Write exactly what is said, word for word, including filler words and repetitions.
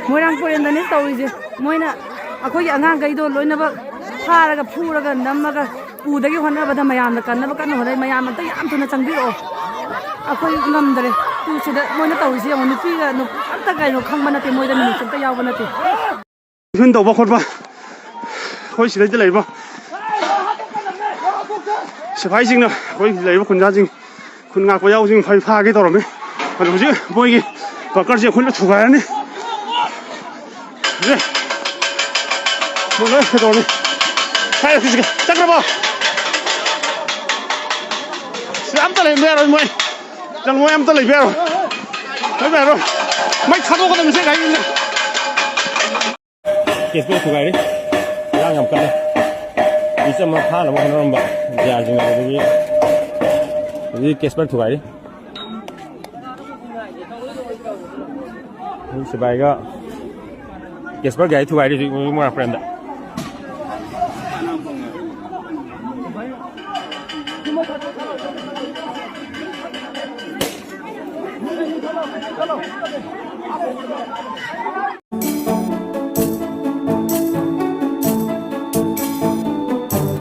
ꯃꯣꯏꯔꯥꯡ ꯄꯨꯔꯦꯟꯗꯅꯤ ꯇꯧꯔꯤꯁꯦ꯫ ꯃꯣꯏꯅ ꯑꯩꯈꯣꯏꯒꯤ ꯑꯉꯥꯡꯈꯩꯗꯣ ꯂꯣꯏꯅꯃꯛ ꯐꯥꯔꯒ, ꯐꯨꯔꯒ, ꯅꯝꯃꯒ, ꯄꯨꯗꯒꯤ ꯍꯣꯠꯅꯕꯗ ꯃꯌꯥꯝꯅ ꯀꯟꯅꯕ ꯀꯟꯅ ꯍꯣꯠꯅꯩ꯫ ꯃꯌꯥꯝ ꯑꯝꯇ ꯌꯥꯝ ꯊꯨꯅ ꯆꯪꯕꯤꯔꯛꯑꯣ꯫ ꯑꯩꯈꯣꯏ ꯉꯝꯗ꯭ꯔꯦ꯫ ꯇꯨ ꯁꯤꯗ ꯃꯣꯏꯅ ꯇꯧꯔꯤꯁꯦ ꯌꯦꯡꯉꯣ꯫ ꯅꯨꯄꯤꯒ ꯅꯨ-, ꯑꯝꯇ ꯀꯩꯅꯣ ꯈꯪꯕ ꯅꯠꯇꯦ꯫ ꯃꯣꯏꯗ ꯃꯤꯅꯨꯡꯁꯤ ꯑꯝꯇ ꯌꯥꯎꯕ ꯅꯠꯇꯦ꯫ ꯇꯧꯕ ꯈꯣꯠꯄ ꯑꯩꯈꯣꯏ ꯁꯤꯗꯩꯗ ꯂꯩꯔꯤꯕ ꯁꯤꯐꯥꯏꯁꯤꯡꯅ ꯑꯩꯈꯣꯏ ꯂꯩꯔꯤꯕ ꯈꯨꯟꯖꯥꯁꯤꯡ, ꯈꯨꯟ ꯉꯥꯛꯄ ꯌꯥꯎꯕꯁꯤꯡ ꯐꯥ-, ꯐꯥꯒꯦ ꯇꯧꯔꯝꯃꯤ꯫ ꯑꯗꯣ ꯍꯧꯖꯤꯛ ꯃꯣꯏꯒꯤ ꯋꯥꯀꯔꯁꯦ ꯑꯩꯈꯣꯏꯅ ꯊꯨꯒꯥꯏꯔꯅꯤ꯫ ꯁꯦ꯫ ꯃꯣꯏ ꯂꯣꯏ ꯀꯩꯗꯧꯔꯅꯤ? ꯍꯥꯏꯔꯣ, ꯁꯤꯁꯤꯒ꯫ ꯆꯠꯈ꯭ꯔꯕꯣ? ꯁꯤꯗ ꯑꯝꯇ ꯂꯩꯕ ꯌꯥꯔꯣꯏ ꯃꯣꯏ꯫ ꯆꯪꯉꯣ, ꯑꯝꯇ ꯂꯩꯕ ꯌꯥꯔꯣꯏ꯫ ꯂꯩꯕ ꯌꯥꯔꯣꯏ꯫ ꯃꯩ ꯊꯥꯗꯣꯛꯀꯗꯕꯅꯤ ꯁꯤ ꯒꯥꯔꯤꯁꯤꯅ꯫ ꯀꯦꯁꯄꯦꯛ ꯊꯨꯒꯥꯏꯔꯤ꯫ ꯏꯔꯥꯡ ꯌꯥꯝ ꯀꯜꯂꯦ꯫ ꯃꯤꯆꯝ ꯑꯃ ꯐꯥꯅꯕ ꯍꯣꯠꯅꯔꯝꯕ ꯖꯦ ꯑꯥꯔ ꯁꯤꯡꯅ ꯑꯗꯨꯗꯒꯤ ꯍꯧꯖꯤꯛ ꯀꯦꯁꯄꯦꯛ ꯊꯨꯒꯥꯏꯔꯤ꯫ ꯁꯤꯐꯥꯏꯒ ꯀꯦꯁꯄꯔ ꯒꯥꯔꯤ ꯊꯨꯒꯥꯏꯔꯤ ꯍꯧꯖꯤꯛ ꯃꯣꯏꯔꯥꯡ ꯄꯨꯔꯦꯟꯗ꯫